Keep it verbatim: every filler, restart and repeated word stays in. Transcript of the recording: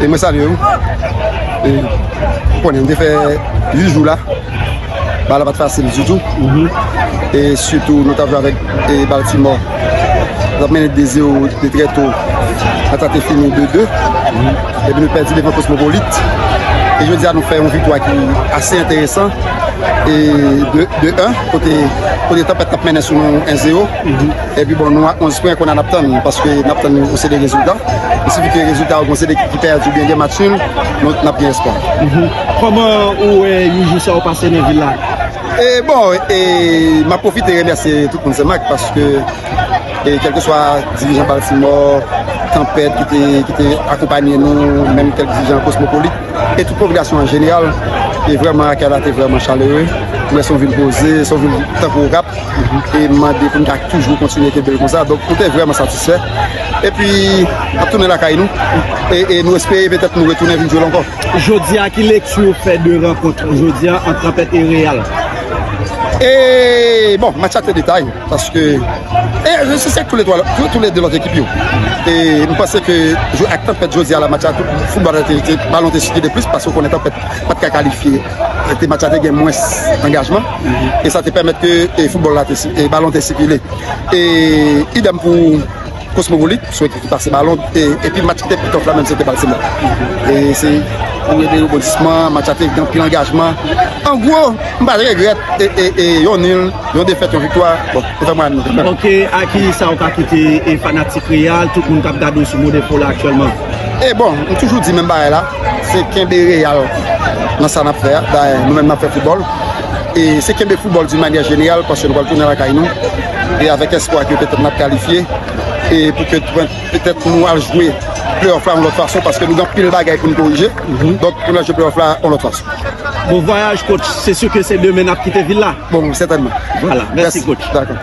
E mwen salye w. E, ou konnen, m te fè uit jou la. Bagay la pa t fasil ditou. E sitou, nou t ap jwe avèk, e, Baltimore. Nou t ap mennen de zewo de trè to. Match la te fini de de. Epi nou pèdi devan Cosmopolite. E jodi a, nou fè yon viktwa ki ase enteresan. E de, de en, kote, kote Tanpèt t ap mennen sou nou en zewo. Epi bon, nou a onz pwen, kounye a n ap tann, paske n ap tann yon seri de rezilta. I sifi ke rezilta yo, yon seri de ekip ki pèdi oubyen gen match nul, nou, n ap gen espwa. Kòman ou wè uit jou sa yo pase nan vil la? E bon, e m ap pwofite remèsye tout moun Senmak, paske, e kèlkeswa dirijan Baltimore, Tanpèt ki te, ki te akonpanye nou, menm kèk dirijan Cosmopolite, e tout popilasyon an jeneral, e vrèman akèy la te vrèman chalere. Mwen se yon vil poze, se yon vil tankou Okap. E m mande pou n ka toujou kontinye kenbe l konsa. Donk, nou te vrèman satisfè. Epi, n ap tounen lakay nou. E, e nou espere petèt nou retounen vin jwe l ankò. Jodi a, ki lekti ou fè de rankont jodi a ant Tanpèt e Real? E, bon, match la te detay, paske, e, se, se tou le twa, tou, tou le de lòt ekip yo. E m panse ke jwe ak Tanpèt jodi a la, match la, tout foutbòl la te, te, balon te sikile plis, paske ou konnen Tanpèt pa t ka kalifye. E te match la te gen mwens angajman. E sa te pèmèt ke, e, foutbòl la te si-, e balon te sikile. E idèm pou Cosmopolite, se yon ekip ki pase balon, e, epi match ki te pi tough la menm, se te Baltimore. E se yon rebondisman, match la te gen anpil angajman. An gwo, m pa t regrèt, e, e, e yon nil, yon defèt, yon viktwa. Bon, nou fè mwayen nou. Ok, a ki sa ou ka kite, e, fanatik Real, tout moun k ap gade w sou Mode Info la aktyèlman? E bon, m toujou di menm bagay la, se kenbe Real nan sa n ap fè a. Dayè, nou menm n ap fè foutbòl. E se kenbe foutbòl d'une manière générale, paske nou pral tounen lakay nou. E avèk espwa ke petèt n ap kalifye. E pou ke petèt nou al jwe playoff la yon lòt fason, paske nou gen anpil bagay pou n korije. Donk, pou n al jwe playoff la yon lòt fason. Bon vwayaj, coach. Se si ke se demen n ap kite vil la. Bon, sètènman. Vwala, mèsi, coach. Dakò.